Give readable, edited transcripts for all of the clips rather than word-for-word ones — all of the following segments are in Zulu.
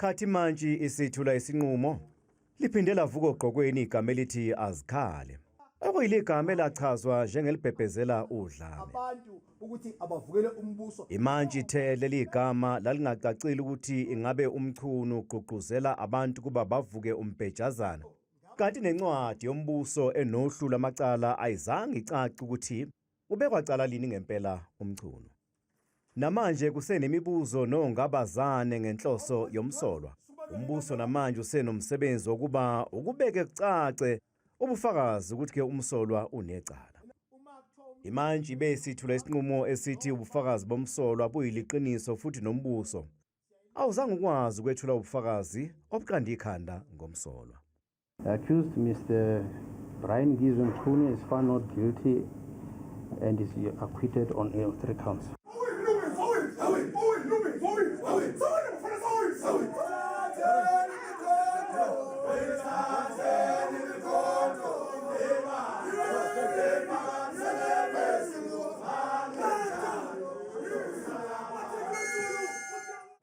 Khathi imantshi isithula isinqumo, liphinde lavuka ogqokweni igama elithi azikhale, okuyiligama elachazwa njengelibhebhezela udlame. Abantu ukuthi abavukele umbuso. Imantshi ithe leli gama lalingacacile ukuthi ingabe uMchunu ugqugquzela abantu kuba bavuke umbhejazana. Kanti nencwadi yombuso enohlu lwamacala ayizange icace ukuthi ubekwa cala lini ngempela uMchunu. Namanje kusenemibuzo nongabazane ngenhloso yomsolwa. Umbuso namanje usenomsebenzi wokuba ukubeke kucace ubufakazi ukuthi ke umsolwa unecala. Imantshi ibe isithula isinqumo esithi ubufakazi bomsolwa buyiliqiniso futhi nombuso awuzange ukwazi ukwethula ubufakazi obuqanda ikhanda ngomsolwa. The accused, Mr. Brian Ngizwe Mchunu, is found not guilty and is acquitted on all three counts.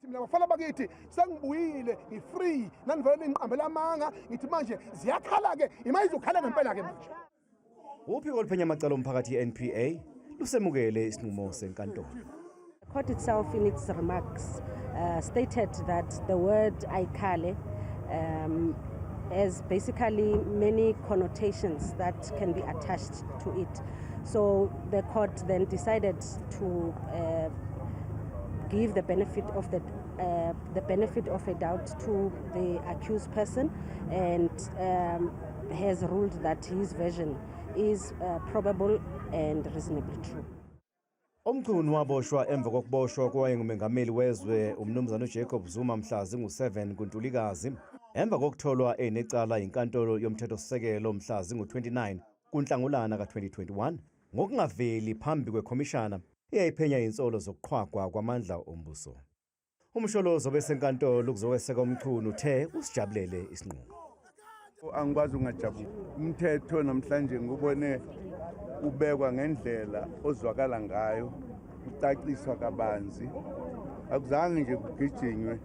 Mina bafana bakithi, sengibuyile, ngi-free. Nanivele ningiqambela amanga, ngithi manje ziyakhala-ke, ima izokhala ngempela-ke manje. Uphiko oluphenya amacala omphakathi i-NPA lusemukele isinqumo senkantolo. The court itself, in its remarks, stated that the word ayikhale has basically many connotations that can be attached to it. So the court then decided to give the benefit of a doubt to the accused person and has ruled that his version is probable and reasonably true. UMchunu waboshwa emva kokuboshwa kowayengumengameli wezwe umnumzane uJacob Zuma mhla zingu-7 kuNtulikazi emva kokutholwa enecala yinkantolo yomthethosisekelo mhla zingu-29 kuNhlangulana ka-2021 ngokungaveli phambi kwekhomishana eyayiphenya insolo zokuqhwagwa kwamandla ombuso. Umsholozi obesenkantolo ukuzokweseka uMchunu uthe usijabulele isinqumo. Angikwazi ukungajabuli. Umthetho namhlanje ngubone ubekwa ngendlela ozwakala ngayo, ucaciswa kabanzi. Akuzange nje kugijinywe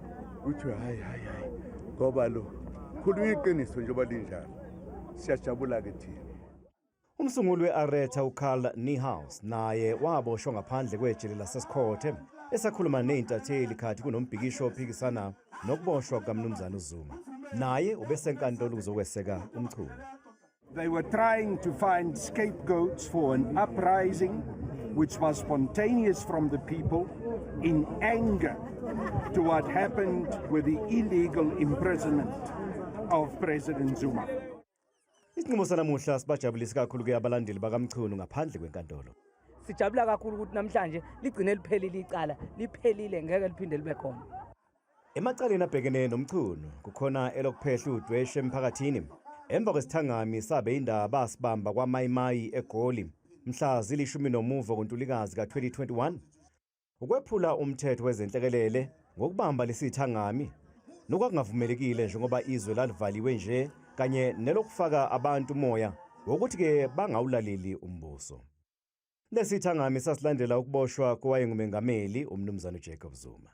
kuthiwe hayi, hayi, hayi, ngoba lo khulunywa iqiniso njengoba linjalo. Siyajabula-ke thina. Umsunguli we-Aretha uCarl Niehaus naye waboshwa ngaphandle kwejele laseSikhothe esakhuluma nezintatheli khathi kunombhikisho ophikisana nokuboshwa kukaMnumzane uZuma. Naye ubesenkantolo ukuzokweseka uMchunu. They were trying to find scapegoats for an uprising which was spontaneous from the people in anger to what happened with the illegal imprisonment of President Zuma. Isinqumo sanamuhla sibajabulise kakhulu-ke abalandeli bakaMchunu ngaphandle kwenkantolo. Sijabula kakhulu ukuthi namhlanje ligcine liphelile icala, liphelile, ngeke liphinde libe khona. Emacaleni abhekene noMchunu kukhona elokuphehla udweshu emphakathini emva kwesithangami sabe indaba asibamba kwaMayimayi eGoli mhla zilishumi nomuvo kuNtulikazi ka-2021, ukwephula umthetho wezenhlekelele ngokubamba lesithangami nokwakungavumelekile njengoba izwe lalivaliwe nje, kanye nelokufaka abantu umoya wokuthi-ke bangawulaleli umbuso. Lesithangami sasilandela ukuboshwa kowayengumengameli umnumzane Jacob Zuma.